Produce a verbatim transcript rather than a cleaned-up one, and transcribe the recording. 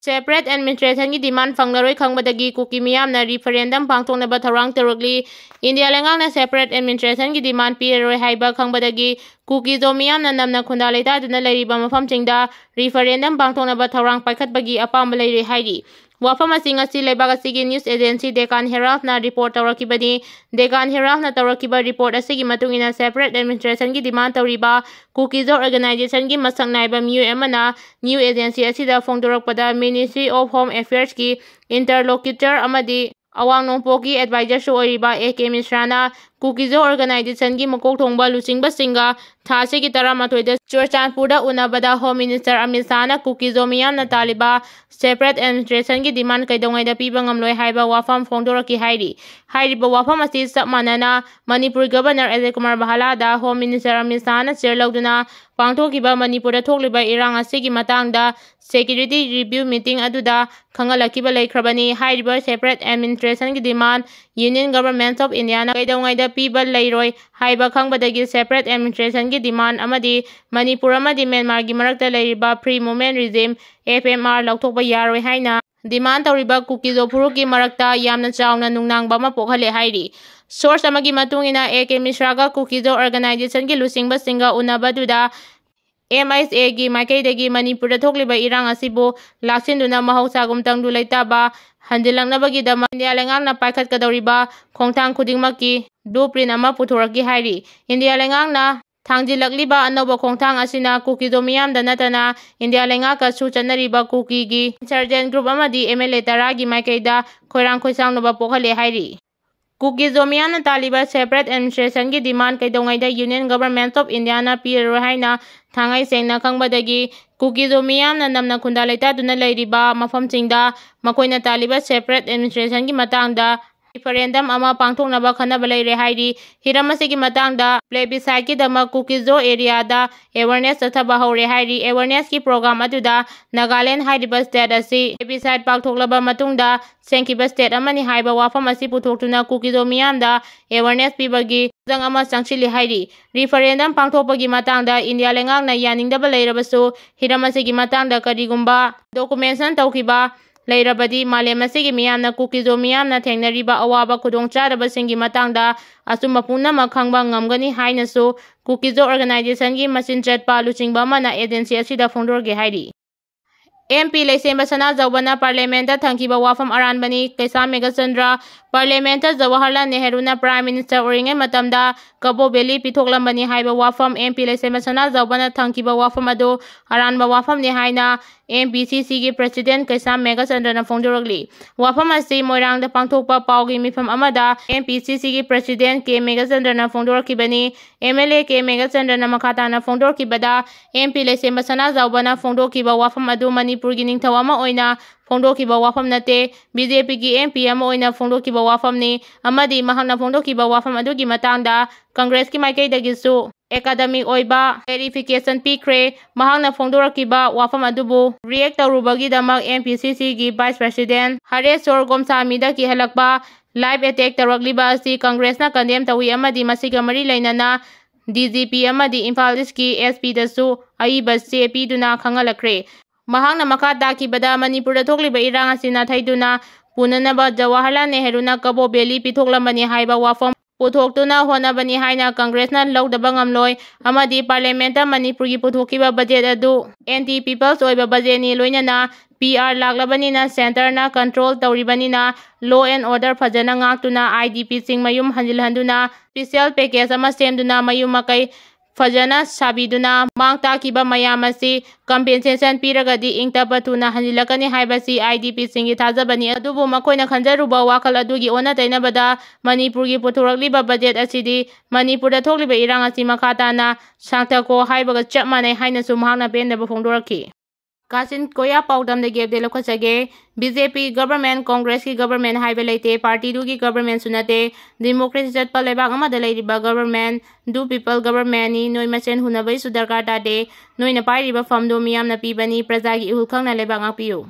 Separate administrationꯒꯤ demand ꯐꯪꯂꯔꯣꯏ ꯈꯪꯕꯗꯒꯤ ꯀꯨꯀꯤ ꯃꯤꯌꯥꯝꯅ referendum ꯄꯥꯡꯊꯣꯛꯅꯕ ꯊꯧꯔꯥꯡ ꯇꯧꯔꯛꯂꯤ꯫ ꯏꯟꯗꯤꯌꯥ ꯂꯩꯉꯥꯛꯅ separate administrationꯒꯤ demand ꯄꯤꯔꯔꯣꯏ ꯍꯥꯏꯕ ꯈꯪꯕꯗꯒꯤ ꯀꯨꯀꯤ-ꯖꯣ ꯃꯤꯌꯥꯝꯅ ꯅꯝꯅ ꯈꯨꯟꯗꯥ ꯂꯩꯇꯥꯗꯨꯅ ꯂꯩꯔꯤꯕ ꯃꯐꯝꯁꯤꯡꯗ referendum ꯄꯥꯡꯊꯣꯛꯅꯕ ꯊꯧꯔꯥꯡ ꯄꯥꯏꯈꯠꯄꯒꯤ ꯑꯄꯥꯝꯕ ꯂꯩꯔꯦ ꯍꯥꯏꯔꯤ꯫ ꯋꯥꯐꯝ ꯑꯁꯤ ꯉꯁꯤ ꯂꯩꯕꯥꯛ ꯑꯁꯤꯒꯤ news agency Deccan Heraldꯅ report ꯇꯧꯔꯛꯈꯤꯕꯅꯤ꯫ Deccan Heraldꯅ ꯇꯧꯔꯛꯈꯤꯕ report ꯑꯁꯤꯒꯤ ꯃꯇꯨꯡ ꯏꯟꯅ separate administrationꯒꯤ demand ꯇꯧꯔꯤꯕ ꯀꯨꯀꯤ-ꯖꯣ organizationꯒꯤ ꯃꯁꯛ ꯅꯥꯏꯕ ꯃꯤꯑꯣꯏ ꯑꯃꯅ news agency ꯑꯁꯤꯗ ꯐꯣꯡꯗꯣꯔꯛꯄꯗ Ministry of Home Affairsꯀꯤ interlocutor ꯑꯃꯗꯤ ꯑꯋꯥꯡ ꯅꯣꯡꯄꯣꯛꯀꯤ advisorꯁꯨ ꯑꯣꯏꯔꯤꯕ ꯑꯦ ꯀꯦ ꯃꯤꯁ꯭ꯔꯥꯅ ꯀꯨꯀꯤ-ꯖꯣ organizationꯒꯤ ꯃꯀꯣꯛ ꯊꯣꯡꯕ ꯂꯨꯆꯤꯡꯕꯁꯤꯡꯒ ꯊꯥ ꯑꯁꯤꯒꯤ ꯇꯔꯥꯃꯥꯊꯣꯏꯗ ꯆꯨꯔꯆꯥꯟꯄꯨꯔꯗ ꯎꯅꯕꯗ Home Minister ꯑꯃꯤꯠ ꯁꯥꯍꯅ ꯀꯨꯀꯤ-ꯖꯣ ꯃꯤꯌꯥꯝꯅ ꯇꯥꯜꯂꯤꯕ separate administrationꯒꯤ demand ꯀꯩꯗꯧꯉꯩꯗ ꯄꯤꯕ ꯉꯝꯂꯣꯏ ꯍꯥꯏꯕ ꯋꯥꯐꯝ ꯐꯣꯡꯗꯣꯔꯛꯈꯤ ꯍꯥꯏꯔꯤ꯫ ꯍꯥꯏꯔꯤꯕ ꯋꯥꯐꯝ ꯑꯁꯤ ꯆꯞ ꯃꯥꯟꯅꯅ ꯃꯅꯤꯄꯨꯔ Governor ꯑꯖꯌ ꯀꯨꯃꯥꯔ ꯚꯥꯂꯥꯗ Home Minister ꯑꯃꯤꯠ ꯁꯥꯍꯅ ꯆꯦꯌꯔ ꯂꯧꯗꯨꯅ ꯄꯥꯡꯊꯣꯛꯈꯤꯕ ꯃꯅꯤꯄꯨꯔꯗ ꯊꯣꯛꯂꯤꯕ ꯏꯔꯥꯡ ꯑꯁꯤꯒꯤ ꯃꯇꯥꯡꯗ security review meeting ꯑꯗꯨꯗ ꯈꯪꯍꯜꯂꯛꯈꯤꯕ ꯂꯩꯈ꯭ꯔꯕꯅꯤ꯫ ꯍꯥꯏꯔꯤꯕ separate administrationꯒꯤ demand Union Government of Indiaꯅ ꯀꯩꯗꯧꯉꯩꯗ ꯄꯤꯕ ꯂꯩꯔꯣꯏ ꯍꯥꯏꯕ ꯈꯪꯕꯗꯒꯤ separate administrationꯒꯤ demand ꯑꯃꯗꯤ ꯃꯅꯤꯄꯨꯔ ꯑꯃꯗꯤ ꯃ꯭ꯌꯥꯟꯃꯥꯔꯒꯤ ꯃꯔꯛꯇ ꯂꯩꯔꯤꯕ Free Movement Regime, F M R, ꯂꯧꯊꯣꯛꯄ ꯌꯥꯔꯣꯏ ꯍꯥꯏꯅ demand ꯇꯧꯔꯤꯕ ꯀꯨꯀꯤ-ꯖꯣ ꯐꯨꯔꯨꯞꯀꯤ ꯃꯔꯛꯇ ꯌꯥꯝꯅ ꯆꯥꯎꯅ ꯅꯨꯡꯅꯥꯡꯕ ꯑꯃ ꯄꯣꯛꯍꯜꯂꯦ ꯍꯥꯏꯔꯤ꯫ Source ꯑꯃꯒꯤ ꯃꯇꯨꯡ ꯏꯟꯅ, ꯑꯦ ꯀꯦ ꯃꯤꯁ꯭ꯔꯥꯒ ꯀꯨꯀꯤ-ꯖꯣ organizationꯒꯤ ꯂꯨꯆꯤꯡꯕꯁꯤꯡꯒ ꯎꯅꯕꯗꯨꯗ M H Aꯒꯤ ꯃꯥꯏꯀꯩꯗꯒꯤ ꯃꯅꯤꯄꯨꯔꯗ ꯊꯣꯛꯂꯤꯕ ꯏꯔꯥꯡ ꯑꯁꯤꯕꯨ ꯂꯥꯛꯁꯤꯟꯗꯨꯅ ꯃꯍꯧꯁꯥꯒꯨꯝ ꯇꯪꯗꯨ ꯂꯩꯇꯥꯕ ꯍꯟꯖꯤꯜꯂꯛꯅꯕꯒꯤꯗꯃꯛ ꯏꯟꯗꯤꯌꯥ ꯂꯩꯉꯥꯛꯅ ꯄꯥꯏꯈꯠꯀꯗꯧꯔꯤꯕ ꯈꯣꯡꯊꯥꯡ ꯈꯨꯗꯤꯡꯃꯛꯀꯤ blueprint ꯑꯃ ꯄꯨꯊꯣꯔꯛꯈꯤ ꯍꯥꯏꯔꯤ꯫ ꯏꯟꯗꯤꯌꯥ ꯂꯩꯉꯥꯛꯅ ꯊꯥꯡꯖꯤꯜꯂꯛꯂꯤꯕ ꯑꯅꯧꯕ ꯈꯣꯡꯊꯥꯡ ꯑꯁꯤꯅ ꯀꯨꯀꯤ-ꯖꯣ ꯃꯤꯌꯥꯝꯗ ꯅꯠꯇꯅ ꯏꯟꯗꯤꯌꯥ ꯂꯩꯉꯥꯛꯀꯁꯨ ꯆꯠꯅꯔꯤꯕ ꯀꯨꯀꯤꯒꯤ insurgent group ꯑꯃꯗꯤ M L A ꯇꯔꯥꯒꯤ ꯃꯥꯏꯀꯩꯗ ꯈꯣꯏꯔꯥꯡ ꯈꯣꯏꯁꯥꯎꯅꯕ ꯄꯣꯛꯍꯜꯂꯦ ꯍꯥꯏꯔꯤ꯫ ꯀꯨꯀꯤ-ꯖꯣ ꯃꯤꯌꯥꯝꯅ ꯇꯥꯜꯂꯤꯕ separate administrationꯒꯤ demand ꯀꯩꯗꯧꯉꯩꯗ Union Government of Indiaꯅ ꯄꯤꯔꯔꯣꯏ ꯍꯥꯏꯅ ꯊꯥꯡꯉꯩ ꯁꯦꯡꯅ ꯈꯪꯕꯗꯒꯤ ꯀꯨꯀꯤ-ꯖꯣ ꯃꯤꯌꯥꯝꯅ ꯅꯝꯅ ꯈꯨꯟꯗꯥ ꯂꯩꯇꯥꯗꯨꯅ ꯂꯩꯔꯤꯕ ꯃꯐꯝꯁꯤꯡꯗ ꯃꯈꯣꯏꯅ ꯇꯥꯜꯂꯤꯕ separate administrationꯒꯤ ꯃꯇꯥꯡꯗ referendum ꯑꯃ ꯄꯥꯡꯊꯣꯛꯅꯕ ꯈꯟꯅꯕ ꯂꯩꯔꯦ ꯍꯥꯏꯔꯤ꯫ ꯍꯤꯔꯝ ꯑꯁꯤꯒꯤ ꯃꯇꯥꯡꯗ plebisciteꯀꯤꯗꯃꯛ ꯀꯨꯀꯤꯖꯣ areaꯗ awareness ꯆꯠꯊꯕ ꯍꯧꯔꯦ ꯍꯥꯏꯔꯤ꯫ Awarenessꯀꯤ program ꯑꯗꯨꯗ ꯅꯥꯒꯥꯂꯦꯟ ꯍꯥꯏꯔꯤꯕ state ꯑꯁꯤ plebiscite ꯄꯥꯡꯊꯣꯛꯂꯕ ꯃꯇꯨꯡꯗ ꯁꯦꯝꯈꯤꯕ state ꯑꯃꯅꯤ ꯍꯥꯏꯕ ꯋꯥꯐꯝ ꯑꯁꯤ ꯄꯨꯊꯣꯛꯇꯨꯅ ꯀꯨꯀꯤꯖꯣ ꯃꯤꯌꯥꯝꯗ awareness ꯄꯤꯕꯒꯤ ꯊꯧꯔꯥꯡ ꯑꯃ ꯆꯪꯁꯤꯜꯂꯤ ꯍꯥꯏꯔꯤ꯫ Referendum ꯄꯥꯡꯊꯣꯛꯄꯒꯤ ꯃꯇꯥꯡꯗ ꯏꯟꯗꯤꯌꯥ ꯂꯩꯉꯥꯛꯅ ꯌꯥꯅꯤꯡꯗꯕ ꯂꯩꯔꯕꯁꯨ, ꯍꯤꯔꯝ ꯑꯁꯤꯒꯤ ꯃꯇꯥꯡꯗ ꯀꯔꯤꯒꯨꯝꯕ documentation ꯇꯧꯈꯤꯕ ꯂꯩꯔꯕꯗꯤ, ꯃꯥꯂꯦꯝ ꯑꯁꯤꯒꯤ ꯃꯤꯌꯥꯝꯅ ꯀꯨꯀꯤꯖꯣ ꯃꯤꯌꯥꯝꯅ ꯊꯦꯡꯅꯔꯤꯕ ꯑꯋꯥꯕ ꯈꯨꯗꯣꯡꯆꯥꯗꯕꯁꯤꯡꯒꯤ ꯃꯇꯥꯡꯗ ꯑꯆꯨꯝꯕ ꯄꯨꯝꯅꯃꯛ ꯈꯪꯕ ꯉꯝꯒꯅꯤ ꯍꯥꯏꯅꯁꯨ ꯀꯨꯀꯤꯖꯣ organizationꯒꯤ ꯃꯆꯤꯟ ꯆꯠꯄ ꯂꯨꯆꯤꯡꯕ ꯑꯃꯅ agency ꯑꯁꯤꯗ ꯐꯣꯡꯗꯣꯔꯛꯈꯤ ꯍꯥꯏꯔꯤ꯫ MP ꯂꯩꯁꯦꯝꯕ ꯁꯅꯥꯖꯥꯎꯕꯅ parliamentꯇ ꯊꯝꯈꯤꯕ ꯋꯥꯐꯝ ꯑꯔꯥꯟꯕꯅꯤ꯫ ꯀꯩꯁꯥꯝ ꯃꯦꯘꯆꯟꯗ꯭ꯔ꯫ Parliamentꯇ ꯖꯋꯥꯍꯔꯂꯥꯜ ꯅꯦꯍꯔꯨꯅ Prime Minister ꯑꯣꯏꯔꯤꯉꯩ ꯃꯇꯝꯗ ꯀꯕꯣ Valley ꯄꯤꯊꯣꯛꯂꯝꯕꯅꯤ ꯍꯥꯏꯕ ꯋꯥꯐꯝ MP ꯂꯩꯁꯦꯝꯕ ꯁꯅꯥꯖꯥꯎꯕꯅ ꯊꯝꯈꯤꯕ ꯋꯥꯐꯝ ꯑꯗꯨ ꯑꯔꯥꯟꯕ ꯋꯥꯐꯝꯅꯤ ꯍꯥꯏꯅ MPCCꯒꯤ president ꯀꯩꯁꯥꯝ ꯃꯦꯘꯆꯟꯗ꯭ꯔꯅ ꯐꯣꯡꯗꯣꯔꯛꯂꯤ꯫ ꯋꯥꯐꯝ ꯑꯁꯤ ꯃꯣꯏꯔꯥꯡꯗ ꯄꯥꯡꯊꯣꯛꯄ ꯄꯥꯎꯒꯤ ꯃꯤꯐꯝ ꯑꯃꯗ MPCCꯒꯤ president ꯀꯦ ꯃꯦꯘꯆꯟꯗ꯭ꯔꯅ ꯐꯣꯡꯗꯣꯔꯛꯈꯤꯕꯅꯤ꯫ MLA ꯀꯦ ꯃꯦꯘꯆꯟꯗ꯭ꯔꯅ ꯃꯈꯥ ꯇꯥꯅ ꯐꯣꯡꯗꯣꯔꯛꯈꯤꯕꯗ, MP ꯂꯩꯁꯦꯝꯕ ꯁꯅꯥꯖꯥꯎꯕꯅ ꯐꯣꯡꯗꯣꯛꯈꯤꯕ ꯋꯥꯐꯝ ꯑꯗꯨ ꯃꯅꯤꯄꯨꯔꯒꯤ ꯅꯤꯡꯊꯧ ꯑꯃ ꯑꯣꯏꯅ ꯐꯣꯡꯗꯣꯛꯈꯤꯕ ꯋꯥꯐꯝ ꯅꯠꯇꯦ, BJPꯒꯤ MP ꯑꯃ ꯑꯣꯏꯅ ꯐꯣꯡꯗꯣꯛꯈꯤꯕ ꯋꯥꯐꯝꯅꯤ, ꯑꯃꯗꯤ ꯃꯍꯥꯛꯅ ꯐꯣꯡꯗꯣꯛꯈꯤꯕ ꯋꯥꯐꯝ ꯑꯗꯨꯒꯤ ꯃꯇꯥꯡꯗ Congressꯀꯤ ꯃꯥꯏꯀꯩꯗꯒꯤꯁꯨ academic ꯑꯣꯏꯕ clarification ꯄꯤꯈ꯭ꯔꯦ꯫ ꯃꯍꯥꯛꯅ ꯐꯣꯡꯗꯣꯔꯛꯈꯤꯕ ꯋꯥꯐꯝ ꯑꯗꯨꯕꯨ react ꯇꯧꯔꯨꯕꯒꯤꯗꯃꯛ MPCCꯒꯤ vice president ꯍꯔꯦꯁꯣꯔ ꯒꯣꯝꯁꯥꯃꯤꯗ ꯀꯤꯍꯜꯂꯛꯄ live attack ꯇꯧꯔꯛꯂꯤꯕ ꯑꯁꯤ Congressꯅ condemn ꯇꯧꯏ ꯑꯃꯗꯤ ꯃꯁꯤꯒ ꯃꯔꯤ ꯂꯩꯅꯅ DGP ꯑꯃꯗꯤ ꯏꯝꯐꯥꯜ Eastꯀꯤ SPꯗꯁꯨ ꯑꯏꯕ ꯆꯦ ꯄꯤꯗꯨꯅ ꯈꯪꯍꯜꯂꯛꯈ꯭ꯔꯦ꯫ ꯃꯍꯥꯛꯅ ꯃꯈꯥ ꯇꯥꯈꯤꯕꯗ, ꯃꯅꯤꯄꯨꯔꯗ ꯊꯣꯛꯂꯤꯕ ꯏꯔꯥꯡ ꯑꯁꯤ ꯅꯥꯊꯩꯗꯨꯅ ꯄꯨꯅꯅꯕ ꯖꯋꯥꯍꯔꯂꯥꯜ ꯅꯦꯍꯔꯨꯅ ꯀꯕꯣ Valley ꯄꯤꯊꯣꯛꯂꯝꯕꯅꯤ ꯍꯥꯏꯕ ꯋꯥꯐꯝ ꯄꯨꯊꯣꯛꯇꯨꯅ ꯍꯣꯠꯅꯕꯅꯤ ꯍꯥꯏꯅ Congressꯅ ꯂꯧꯗꯕ ꯉꯝꯂꯣꯏ ꯑꯃꯗꯤ parliamentꯇ ꯃꯅꯤꯄꯨꯔꯒꯤ ꯄꯨꯊꯣꯛꯈꯤꯕ budget ꯑꯗꯨ anti people's ꯑꯣꯏꯕ budgetꯅꯤ, ꯂꯣꯏꯅꯅ PR ꯂꯥꯛꯂꯕꯅꯤꯅ centreꯅ control ꯇꯧꯔꯤꯕꯅꯤꯅ law and order ꯐꯖꯅ ꯉꯥꯛꯇꯨꯅ IDPꯁꯤꯡ ꯃꯌꯨꯝ ꯍꯟꯖꯤꯜꯍꯟꯗꯨꯅ special package ꯑꯃ ꯁꯦꯝꯗꯨꯅ ꯃꯌꯨꯝ ꯃꯀꯩ ꯐꯖꯅ ꯁꯥꯕꯤꯗꯨꯅ ꯃꯥꯡ ꯇꯥꯛꯈꯤꯕ ꯃꯌꯥꯝ ꯑꯁꯤ compensation ꯄꯤꯔꯒꯗꯤ ꯏꯪ ꯇꯞꯄ ꯊꯨꯅ ꯍꯟꯖꯤꯜꯂꯛꯀꯅꯤ ꯍꯥꯏꯕꯁꯤ IDPꯁꯤꯡꯒꯤ ꯊꯥꯖꯕꯅꯤ꯫ ꯑꯗꯨꯕꯨ ꯃꯈꯣꯏꯅ ꯈꯟꯖꯔꯨꯕ ꯋꯥꯈꯜ ꯑꯗꯨꯒꯤ ꯑꯣꯟꯅ ꯇꯩꯅꯕꯗ ꯃꯅꯤꯄꯨꯔꯒꯤ ꯄꯨꯊꯣꯔꯛꯂꯤꯕ budget ꯑꯁꯤꯗꯤ ꯃꯅꯤꯄꯨꯔꯗ ꯊꯣꯛꯂꯤꯕ ꯏꯔꯥꯡ ꯑꯁꯤ ꯃꯈꯥ ꯇꯥꯅ ꯁꯥꯡꯊꯈꯣ ꯍꯥꯏꯕꯒ ꯆꯞ ꯃꯥꯟꯅꯩ ꯍꯥꯏꯅꯁꯨ ꯃꯍꯥꯛꯅ ꯄꯦꯟꯗꯕ ꯐꯣꯡꯗꯣꯔꯛꯈꯤ꯫ ꯀꯥꯆꯤꯟ ꯀꯣꯌꯥ ꯄꯥꯎꯗꯝꯗꯒꯤ ꯑꯞꯗꯦꯠ ꯂꯧꯈꯠꯆꯒꯦ꯫ ꯕꯤ ꯖꯦ ꯄꯤ ꯒꯕꯔꯃꯦꯟ, ꯀꯣꯡꯒ꯭ꯔꯦꯁꯀꯤ ꯒꯕꯔꯃꯦꯟ ꯍꯥꯏꯕ ꯂꯩꯇꯦ, ꯄꯥꯔꯇꯤꯗꯨꯒꯤ ꯒꯕꯔꯃꯦꯟꯁꯨ ꯅꯠꯇꯦ꯫ ꯗꯤꯃꯣꯀ꯭ꯔꯦꯁꯤ ꯆꯠꯄ ꯂꯩꯕꯥꯛ ꯑꯃꯗ ꯂꯩꯔꯤꯕ ꯒꯕꯔꯃꯦꯟ, ꯗꯨ ꯄꯤꯄꯜ ꯒꯕꯔꯃꯦꯟꯅꯤ꯫ ꯅꯣꯏ ꯃꯁꯦꯟ ꯍꯨꯟꯅꯕꯒꯤꯁꯨ ꯗꯔꯀꯥꯔ ꯇꯥꯗꯦ꯫ ꯅꯣꯏꯅ ꯄꯥꯏꯔꯤꯕ ꯐꯝꯗꯣ ꯃꯤꯌꯥꯝꯅ ꯄꯤꯕꯅꯤ꯫ ꯄ꯭ꯔꯖꯥꯒꯤ ꯏꯍꯨꯜ ꯈꯪꯅ ꯂꯩꯕꯥꯛ ꯉꯥꯛꯄꯤꯌꯨ꯫